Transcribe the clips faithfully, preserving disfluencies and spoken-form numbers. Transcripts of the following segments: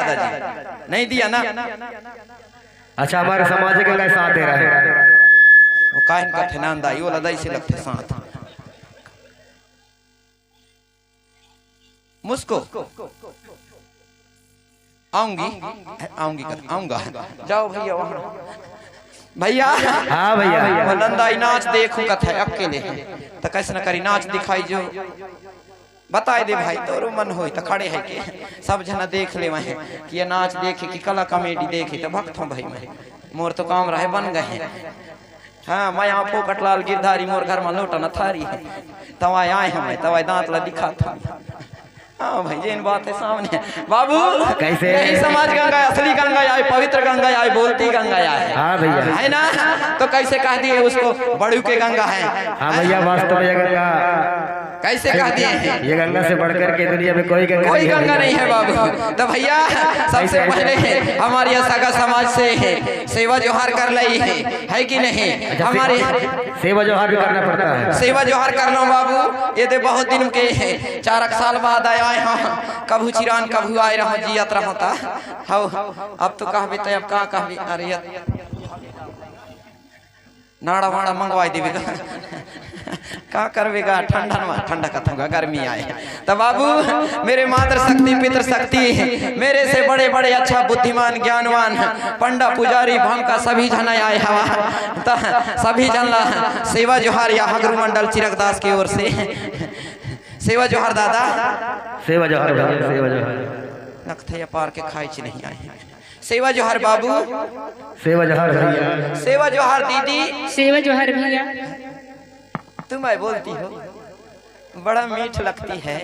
दादाजी, नहीं दिया ना। अच्छा, हमारे सामाजिक अंग साथ दे रहा है। वो काहे न कथे नांदाई, वो लदाई से लगथे साथ। मुस्को आऊंगी, आऊंगी कर, आऊंगा। जाओ भैया वहाँ। भैया, हाँ भैया। वो नंदाई नाच देखू कथा अकेले, तो कैसे न करी नाच दिखाई जो। बताए दे भाई, तोरो मन होई त खड़े है के सब जना देख ले वहीं कि ये नाच देखे कि कला कॉमेडी देखे, तो भक्त हूँ भाई मैं, मोर तो काम रहे बन गए हैं। हाँ, मैं यहाँ पोपटलाल गिरधारी, मोर घर में लोटा न थारी है, तवा आए हैं मैं, तवा दांत ला दिखा था। हाँ भाई, जेन बात है सामने। बाबू, कैसे? यही समाज गंगा है, असली गंगा है, पवित्र गंगा है, बोलती गंगा है। हाँ भैया। है ना? तो कैसे कह दिए उसको बड़ू के गंगा है? हाँ भैया, वास्तव में ये गंगा कैसे कह दिए हैं? ये गंगा से बढ़कर के दुनिया में कोई गंगा कोई नहीं है। गंगा नहीं है बाबू। तो भैया, सबसे कैसे? पहले हमारे यहाँ सगा समाज से सेवा जोहार कर ली है, है कि नहीं? अच्छा, हमारे सेवा, सेवा जोहार भी करना पड़ता है। सेवा जोहार कर लो बाबू, ये तो बहुत दिन के चार एक साल बाद आए हैं। कभू चिरान कभू आए रहो, जियत रहो ता। हौ, अब तो कहबे त अब का कहबे? अरे, नाड़ा वाड़ा मंगवाई देबे गा। का करबे गा? ठंडा न, ठंडा कथूंगा, गर्मी आए। तो बाबू, मेरे मातृ शक्ति, पितृ शक्ति, मेरे से बड़े बड़े अच्छा बुद्धिमान ज्ञानवान पंडा पुजारी भाम का सभी झन आए हवा। त सभी झन ला सेवा जोहार या हगरू मंडल चिरकदास की ओर से सेवा जोहार दादा। सेवा जोहार भैया, सेवा जोहार। नकथैया पार के खाइच नहीं आए। सेवा जोहार बाबू। सेवा जोहार भैया। सेवा जोहार दीदी। सेवा जोहार भैया। तुम आए बोलती हो, बड़ा मीठ लगती है।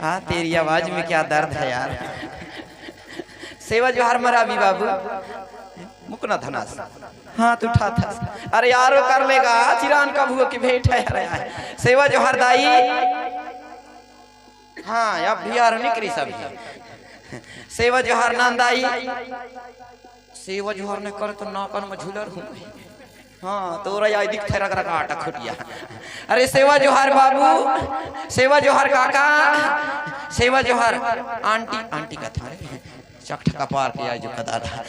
हाँ, तेरी आवाज में क्या दर्द है यार। सेवा जोहार मरावी बाबू। मुकना धनास। हाथ उठा था। अरे यारो कर लेगा, चिरान कभू की भेंट है। अरे यार। सेवा जोहार दाई। हाँ, अब भी यार निकली सब। सेवा जोहार नांदाई। सेवा जोहार ने करे तो नाकन में झूलर हूँ। हाँ, तोरा आई दिख थे रग रग आटा खुटिया। अरे सेवा जोहार बाबू, सेवा जोहार काका, सेवा जोहार आंटी, आंटी का था रे। चकठका पार के आए जो का दादा।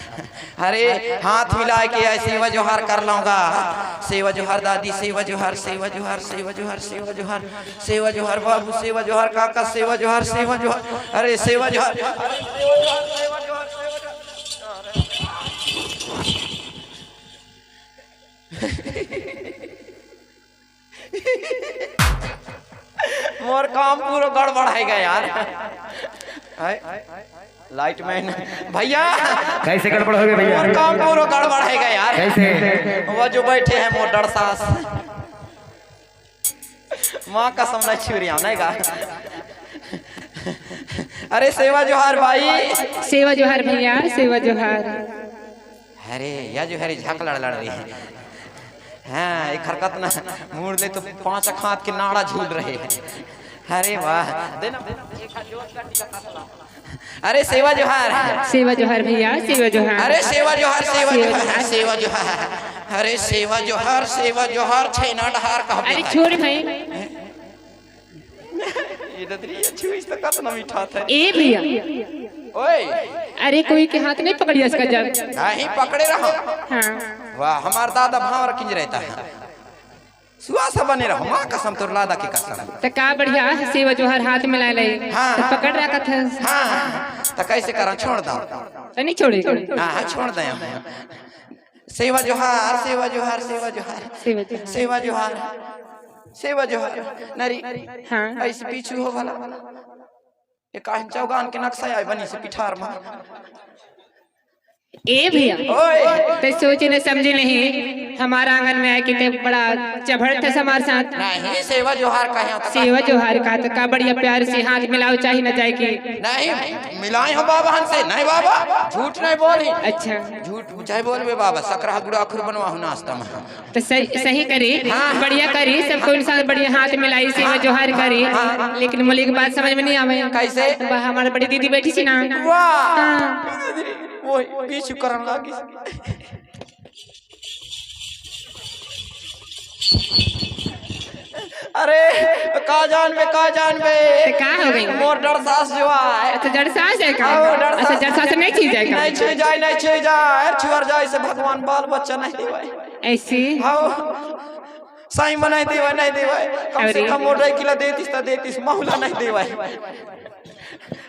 अरे हाथ मिला के आए, सेवा जोहार कर लूंगा। सेवा जोहार दादी, सेवा जोहार, सेवा जोहार, सेवा जोहार, सेवा जोहार, सेवा जोहार बाबू, सेवा जोहार काका, सेवा जोहार, सेवा जोहार। अरे सेवा जोहार, अरे सेवा जोहार, सेवा जोहार, सेवा जोहार। मोर काम पूरा गड़बड़ है गया यार। हाय, लाइट मैन भैया, कैसे गड़बड़ हो गया भैया? मोर काम पूरा गड़बड़ है गया यार। कैसे? वो जो बैठे हैं मोर डर सास। माँ कसम नहीं छू रही, नहीं गा। अरे सेवा जोहार भाई। सेवा जोहार भैया, सेवा जोहार। अरे या जो हरी झक लड़ लड़ रही है। हाँ, एक हरकत ना, मुड़ ले तो पांच हाथ के नाड़ा झूल रहे हैं। अरे वाह, देना। अरे सेवा जोहार। सेवा जोहार भैया, सेवा जोहार। अरे सेवा जोहार, सेवा सेवा जोहार, जोहार। सेवा जोहार। अरे सेवा जोहार, सेवा जोहार, छेना डहार कह अरे बेटा। छोड़ भाई। ये ददरी, ये छुईस तो कतना मीठा था। ए भैया। ओए। अरे कोई के हाथ नहीं पकड़िया इसका जब। नहीं पकड़े रहो। हाँ। वाह, हमार दादा भांवर किंज रहता है। सुआ सा बने रहो, माँ कसम तोर लादा की कसम। तो का बढ़िया है, सेवा जोहार हाथ मिला ले। हाँ। तो पकड़ रखा था। हाँ। तो कैसे करा, छोड़ दो। तो नहीं छोड़े। हाँ, हाँ, छोड़ दे हम। सेवा जोहार, सेवा जोहार, सेवा जोहार। सेवा जोहार। सेवा जोहार, सेवा जोहार। नरी, हाँ। ऐसे पीछू हो भला। ये काहन चौगान के नक्शा आए बनी से पिठार में। ए भैया, ओए। ते सोचे न समझे नहीं, हमारा आंगन में आए कि ते बड़ा चभड़ थे हमारे साथ। नहीं, सेवा जोहार कहे हो तो सेवा जोहार का तो का बढ़िया प्यार से हाथ मिलाओ, चाहे न जाए कि नहीं, मिलाए हो बाबा हमसे, नहीं बाबा, झूठ नहीं बोली। अच्छा। झूठ चाहे बोलबे बाबा, सकरा गुड़ा खुर बनवा हूँ नाश्ता में। तो सही, सही करी, हाँ। बढ़िया करी, सबको इंसान बढ़िया हाथ मिलाई, सेवा जोहार करी, हाँ। लेकिन मुली के बात समझ में नहीं आवे। कैसे? बा-, हमारे बड़ी दीदी बैठी थी ना। वाह। हाँ। वो पीछू करन लागी। अरे, का जानबे, का जानबे? ते का हो गई? मोर डरसास जो आय। अच्छा, डरसास है का? हाँ, डरसास। अच्छा, डरसास नहीं छुई जाय का? नहीं छुई जाय, नहीं छुई जाय। अरे, छुअर जाय से भगवान बाल बच्चा नहीं देवय। ऐसे? हाँ, सही में नहीं देवय, नहीं देवय। कम से अरे। कम मोर डौकी ला देतिस त देतिस, महू ला नहीं देवय।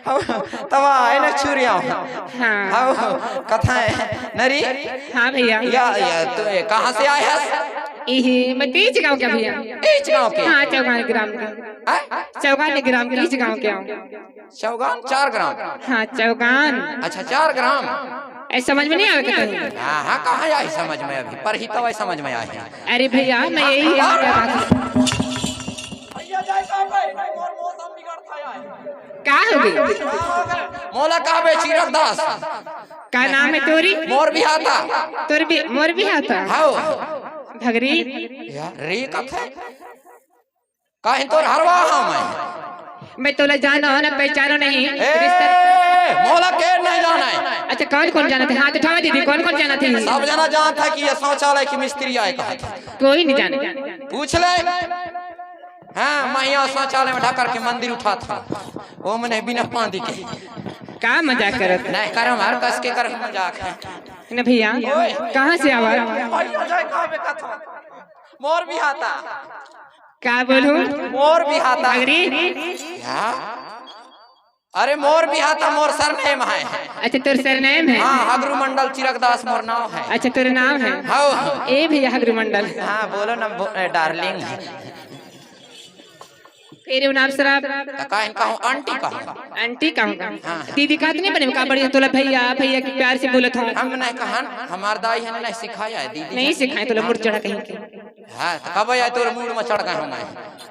हाँ, तब आय ना छुरिया। हाँ। हाँ, कथा है। नरी? हाँ भैया। या, या, तू ये कहाँ से आय हस? इही, मैं तेज गाँव के भैया। तेज गाँव के? हाँ, चौगान ग्राम के। हाँ? चौगान ग्राम के, इस गाँव के हूँ। चौगान, चार ग्राम? हाँ, चौगान। अच्छा, चार ग्राम। ए, समझ में नहीं आवे के तनी? हाँ, हाँ, कहाँ आय समझ में अभी? पर ही तो आय समझ में आय। अरे भैया, मैं यही यहाँ पे बात। भैया, जय साहब भाई, भाई, मोर मौसम बिगड़त हे यार। का हो गई? मोला कहबे चिरक दास। का नाम है तोरी? मोर बिहाता। तोर भी, मोर बिहाता? हाँ। भगरी? यार, रे कथे? काहे तोर हरवा हूँ मैं? मैं तोला जानो ना पहचानो नहीं। ए, रिश्ता मोला के नहीं जाने? अच्छा, कौन कौन जानथे? हाथ उठावा दीदी, कौन कौन जानथे? सब जना जानथे कि ये शौचालय की मिस्त्री आय कहत हे। कोई नहीं जाने। पूछ ले। हाँ, मैं यहाँ शौचालय में ढकर के मंदिर उठात हूँ। वो मने बिना पानी के। का मजाक करत? नहीं करम, हर कस के करम मजाक है। न भैया, ओए। कहाँ से आवा? भैया, जय कहबे कथा। मोर बिहाता। का बोलूं? मोर बिहाता। भगरी? क्या? अरे, मोर बिहाता, मोर सरनेम है। अच्छा, तोर सरनेम है? हाँ, हगरू मंडल चिरकदास मोर नाम है। अच्छा, तोर नाम है? हाँ। ए भैया, हगरू मंडल। हाँ, बोलो ना, बो-, ए, डार्लिंग। फिर वो नाम सराब। त का इनका हूँ, आंटी का हूँ। आंटी का हूँ। हाँ। दीदी का तो नहीं बने, का बड़ी तोला भैया, भैया की प्यार से बोलत हूँ। हम नहीं कहन, हमार दाई है नहीं सिखाया है, दीदी नहीं जान सिखाए, तोला मुड़ चढ़ा कहीं के। हाँ, त कब आय तोर मूड में चढ़ गए हम आए?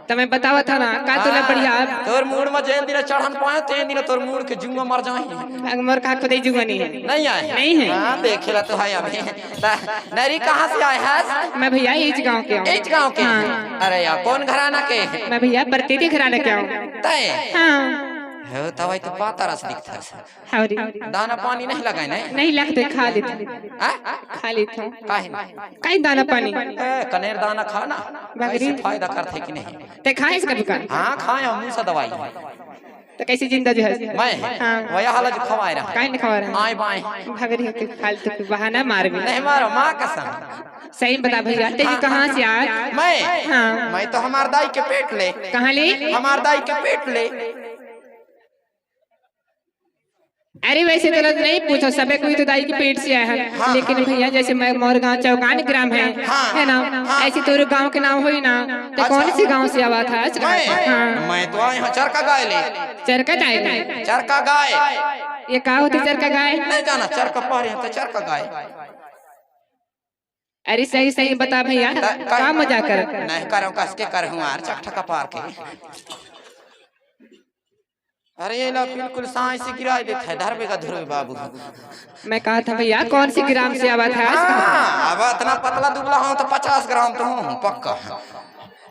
त मैं बतावत हूँ ना, का तोला हाँ, बढ़िया। तोर मूड में जेन दिन चढ़न पाए, तेन दिन तोर मूड के जुआ मर जाए। अग मोर का खुदे जुआ नहीं है। नहीं आए? नहीं है। हाँ, देखे ला तो है अभी। त नरी कहाँ से आय हस? मैं भैया इस गाँव के हूँ। इस गाँव के? हाँ। अरे यार, कौन घराना के? मैं भैया परतीती घराना के हूँ। तय? हाँ। हो, तब तो पातर से दिखता है। हाँ रे। दाना पानी नहीं लगाए नहीं? नहीं लगते, खा लेते। हाँ? खा लेते। काहे नहीं? काहे दाना पानी? ए, कनेर दाना खा ना। बगरी। ऐसे फायदा करते कि नहीं? ते खाए इसका दुकान? हाँ, खाए हम मुंह से दवाई। तो कैसे जिंदा जो है? मैं? हाँ। वया हाला जो खवाए रहा। काहे नहीं खवा रहा? आए बाएं। भगरी होते फालतू के बहाना मार भी। नहीं मारो, माँ कसम। सही बता भैया, ते हाँ। कहाँ से आय? मैं? हाँ। मैं तो हमार दाई के पेट ले। कहाँ ले? हमार दाई के पेट ले। अरे वैसे तो नहीं पूछो, सबे कोई तो दाई के पेट से आया है। हाँ। लेकिन भैया जैसे मैं, मोर गाँव चौगान ग्राम है, हाँ। है ना? हाँ। ऐसे तोर गाँव के नाम होई ना, तो अच्छा। कौन से गाँव से आवा था? मैं? हाँ। मैं तो आए हूँ चरका गाय ले। चरका गाय ले? चरका गाय। ये का होती चरका गाय? नहीं जाना, चरका पहरे हैं तो चरका गाय। अरे सही सही बता भैया, त-, का कर-, मजाक कर? नहीं करूँ, कस के कर हूँ यार, चकठा कपार के। अरे ये ला बिल्कुल सांस से गिराए देता है, धरबे का धुरबे बाबू। मैं कहा था भैया, कौन सी ग्राम से आवा था? हाँ, अब इतना पतला दुबला हूँ तो पचास ग्राम तो हूँ पक्का।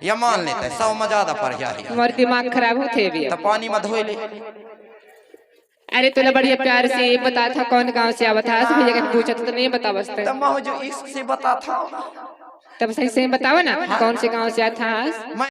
ये मान लेते हैं, सौ में ज्यादा पड़ जाए। मोर दिमाग खराब होते भैया। तो पानी में धोए ले। अरे तोला बढ़िया प्यार से ये बता था कौन गांव से आवा था, भैया के पूछा था तो नहीं बता बसते। तब महू जो इश्क से बता था। तब सही से बतावा ना, हाँ। कौन से गांव से आया था? मैं